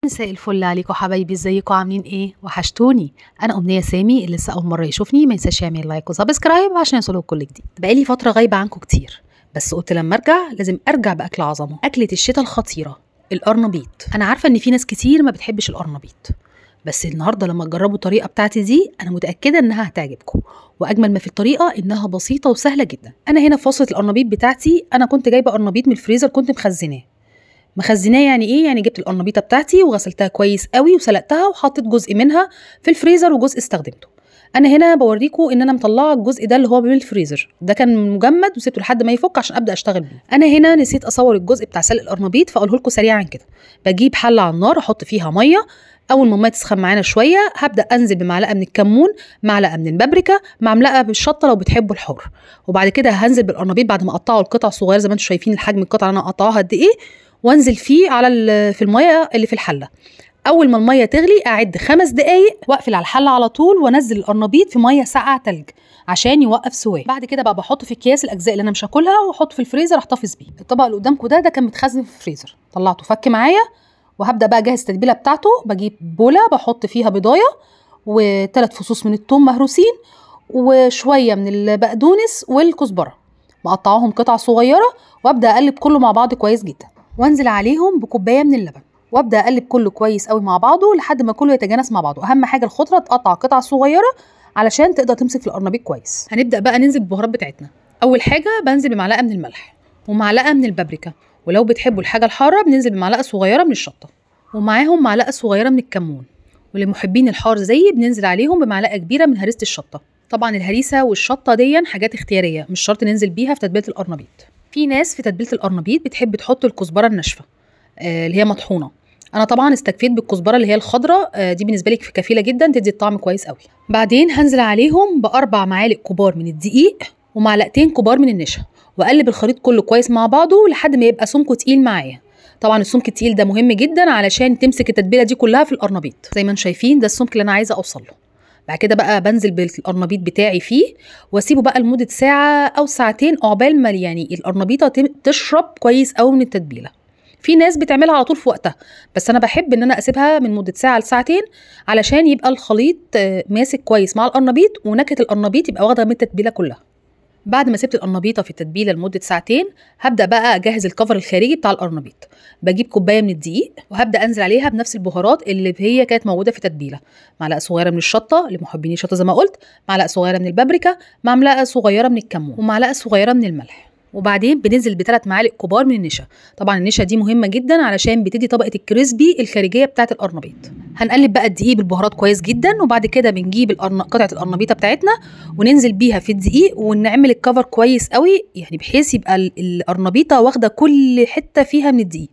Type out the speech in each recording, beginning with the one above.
مساء الفل عليكم حبايبي، ازيكم عاملين ايه؟ وحشتوني. انا امنية سامي، اللي لسه اول مرة يشوفني ما ينساش يعمل like و subscribe عشان يوصلوا كل جديد. بقالي فترة غايبة عنكم كتير، بس قلت لما ارجع لازم ارجع باكل عظمه، اكله الشتاء الخطيرة، القرنبيط. انا عارفه ان في ناس كتير ما بتحبش القرنبيط، بس النهارده لما تجربوا الطريقة بتاعتي دي انا متاكدة انها هتعجبكم، واجمل ما في الطريقة انها بسيطة وسهلة جدا. انا هنا في وصفه القرنبيط بتاعتي انا كنت جايبه قرنبيط من الفريزر، كنت مخزناه. يعني ايه؟ يعني جبت القرنبيطه بتاعتي وغسلتها كويس قوي وسلقتها وحطيت جزء منها في الفريزر وجزء استخدمته. انا هنا بوريكم ان انا مطلعه الجزء ده اللي هو من الفريزر، ده كان مجمد وسبته لحد ما يفك عشان ابدا اشتغل بيه. انا هنا نسيت اصور الجزء بتاع سلق القرنبيط فاقوله لكم سريعا كده. بجيب حله على النار احط فيها مية، اول ما المية تسخن معانا شوية هبدا انزل بمعلقه من الكمون، معلقه من البابريكا، معلقه بالشطه لو بتحبوا الحار، وبعد كده هنزل بالقرنبيط بعد ما اقطعه لقطع صغيرة زي ما انتم شايفين الحجم القطعة اللي انا قطعها قد ايه، وانزل فيه على في المية اللي في الحلة. اول ما المية تغلي اعد 5 دقايق واقفل على الحلة على طول، وانزل القرنبيط في مية ساقعه تلج عشان يوقف سواه. بعد كده بقى بحط في اكياس الاجزاء اللي انا مش هاكلها واحطه في الفريزر احتفظ بيه. الطبق اللي قدامكم ده كان متخزن في الفريزر، طلعته فك معايا وهبدا بقى اجهز التتبيله بتاعته. بجيب بوله بحط فيها بيضايه و3 فصوص من الثوم مهروسين وشوية من البقدونس والكزبره، مقطعاهم قطع صغيرة، وابدا اقلب كله مع بعض كويس جدا، وانزل عليهم بكوبايه من اللبن، وابدا اقلب كله كويس قوي مع بعضه لحد ما كله يتجانس مع بعضه. اهم حاجة الخضرة تقطع قطع صغيرة علشان تقدر تمسك في القرنبيط كويس. هنبدا بقى ننزل بالبهارات بتاعتنا. اول حاجة بنزل بمعلقه من الملح ومعلقة من البابريكا، ولو بتحبوا الحاجة الحارة بننزل بمعلقه صغيرة من الشطه، ومعاهم معلقه صغيرة من الكمون، ولمحبين الحار زيي بننزل عليهم بمعلقه كبيرة من هريسه الشطه. طبعا الهريسه والشطه دي حاجات اختيارية، مش شرط ننزل بيها في تتبيله القرنبيط. في ناس في تتبيله القرنبيط بتحب تحط الكزبره الناشفه اللي هي مطحونه. انا طبعا استكفيت بالكزبره اللي هي الخضراء، دي بالنسبة لي كفيله جدا، تدي الطعم كويس قوي. بعدين هنزل عليهم ب4 معالق كبار من الدقيق ومعلقتين كبار من النشا، واقلب الخليط كله كويس مع بعضه لحد ما يبقى سمكة تقيل معايا. طبعا السمك التقيل ده مهم جدا علشان تمسك التتبيله دي كلها في القرنبيط. زي ما انتم شايفين ده السمك اللي انا عايزه اوصل له. بعد كده بقى بنزل بالقرنبيط بتاعي فيه واسيبه بقى لمدة ساعة او ساعتين عقبال ما يعني القرنبيطه تشرب كويس قوي من التتبيله. في ناس بتعملها على طول في وقتها، بس انا بحب ان انا اسيبها من مده ساعة لساعتين علشان يبقى الخليط ماسك كويس مع القرنبيط، ونكهه القرنبيط يبقى واخده من التتبيله كلها. بعد ما سبت القرنبيطه في التتبيله لمدة ساعتين هبدا بقى اجهز الكفر الخارجي بتاع القرنبيط. بجيب كوباية من الدقيق وهبدا انزل عليها بنفس البهارات اللي هي كانت موجودة في التتبيله، معلقه صغيرة من الشطه لمحبين الشطه زي ما قلت، معلقه صغيرة من البابريكا، معلقه صغيرة من الكمون، ومعلقة صغيرة من الملح. وبعدين بننزل ب3 معالق كبار من النشا. طبعا النشا دي مهمة جدا علشان بتدي طبقه ال crispy الخارجية بتاعه القرنبيط. هنقلب بقى الدقيق بالبهارات كويس جدا، وبعد كده بنجيب قطعه القرنبيطه بتاعتنا وننزل بيها في الدقيق ونعمل ال cover كويس قوي، يعني بحيث يبقى القرنبيطه واخده كل حتة فيها من الدقيق.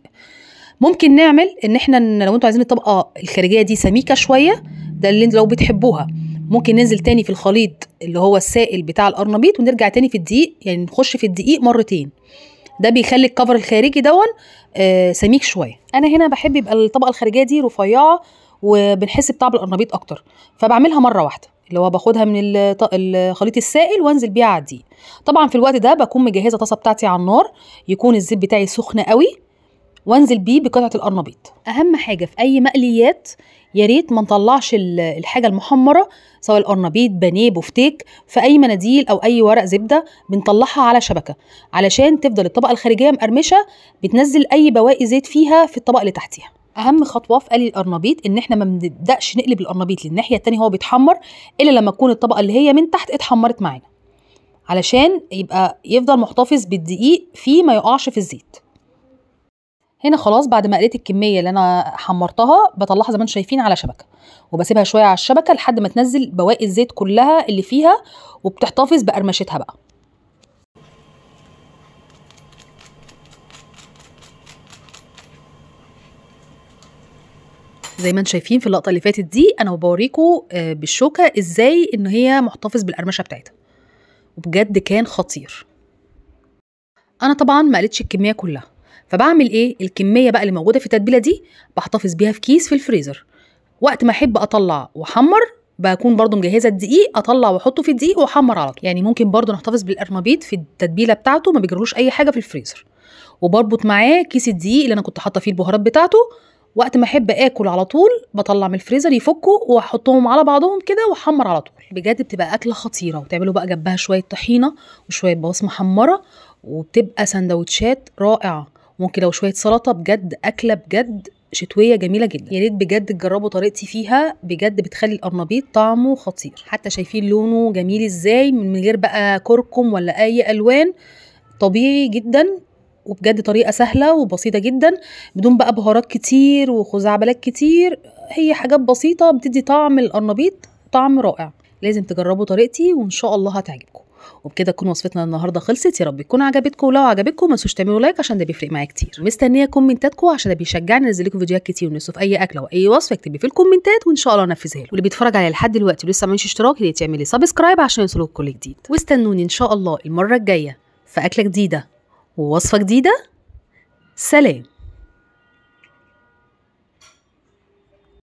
ممكن نعمل ان احنا لو انتوا عايزين الطبقة الخارجية دي سميكة شوية، ده اللي لو بتحبوها، ممكن ننزل تاني في الخليط اللي هو السائل بتاع القرنبيط ونرجع تاني في الدقيق، يعني نخش في الدقيق مرتين. ده بيخلي ال cover الخارجي دون سميك شوية. انا هنا بحب يبقى الطبقة الخارجية دي رفيعة وبنحس بطعم القرنبيط اكتر، فبعملها مرة واحدة اللي هو باخدها من الخليط السائل وانزل بيها على الدقيق. طبعا في الوقت ده بكون مجهزة طاسه بتاعتي على النار، يكون الزيت بتاعي سخن قوي، وانزل بيه بقطعه القرنبيط. اهم حاجة في اي مقليات يا ريت ما نطلعش الحاجة المحمره، سواء القرنبيط، بانيه، بفتيك، في اي مناديل او اي ورق زبدة بنطلعها على شبكة علشان تفضل الطبقة الخارجية مقرمشه، بتنزل اي بواقي زيت فيها في الطبقة اللي تحتيها. اهم خطوة في قلي القرنبيط ان احنا ما بنبداش نقلب القرنبيط للناحيه الثانية هو بيتحمر الا لما تكون الطبقة اللي هي من تحت اتحمرت معانا، علشان يبقى يفضل محتفظ بالدقيق فيه ما يقعش في الزيت. هنا خلاص بعد ما قليت الكمية اللي انا حمرتها بطلعها زي ما انتم شايفين على شبكة، وبسيبها شوية على الشبكة لحد ما تنزل بواقي الزيت كلها اللي فيها، وبتحتفظ بقرمشتها بقى. زي ما انتم شايفين في اللقطة اللي فاتت دي انا بوريكم بالشوكة ازاي ان هي محتفظ بالقرمشه بتاعتها، وبجد كان خطير. انا طبعا ما قلتش الكمية كلها، فبعمل ايه؟ الكمية بقى اللي موجودة في التتبيله دي بحتفظ بيها في كيس في الفريزر، وقت ما احب اطلع واحمر بكون برضو مجهزة الدقيق، اطلع واحطه في الدقيق واحمر على طول. يعني ممكن برضو نحتفظ بالقرنبيط في التتبيله بتاعته، ما بيجرلوش اي حاجة في الفريزر. وبربط معاه كيس الدقيق اللي انا كنت حاطه فيه البهارات بتاعته، وقت ما احب اكل على طول بطلع من الفريزر يفكوا واحطهم على بعضهم كده واحمر على طول. بجد بتبقى اكله خطيرة، وتعملوا بقى جنبها شوية طحينه وشوية بطاطس محمرة، وبتبقى سندوتشات رائعة. ممكن لو شوية سلطة، بجد اكله بجد شتوية جميلة جدا. يا ريت بجد تجربوا طريقتي فيها، بجد بتخلي القرنبيط طعمه خطير. حتى شايفين لونه جميل ازاي، من غير بقى كركم ولا اي الوان، طبيعي جدا. وبجد طريقه سهلة وبسيطة جدا، بدون بقى بهارات كتير وخزعبلات كتير، هي حاجات بسيطة بتدي طعم القرنبيط طعم رائع. لازم تجربوا طريقتي وان شاء الله هتعجبكم. وبكده تكون وصفتنا النهارده خلصت، يا رب تكون عجبتكم، ولو عجبتكم ما تنسوش تعملوا like عشان ده بيفرق معايا كتير. مستنيه كومنتاتكم عشان ده بيشجعني انزل لكم فيديوهات كتير، ونفسه في اي اكله واي وصفه اكتبي في الكومنتات وان شاء الله انفذها لكم. واللي بيتفرج عليا لحد دلوقتي ولسه ما عملش اشتراك يا ريت يعمل لي subscribe عشان يوصلكم كل جديد. واستنوني ان شاء الله المرة الجاية في اكله جديدة ووصفه جديدة. سلام.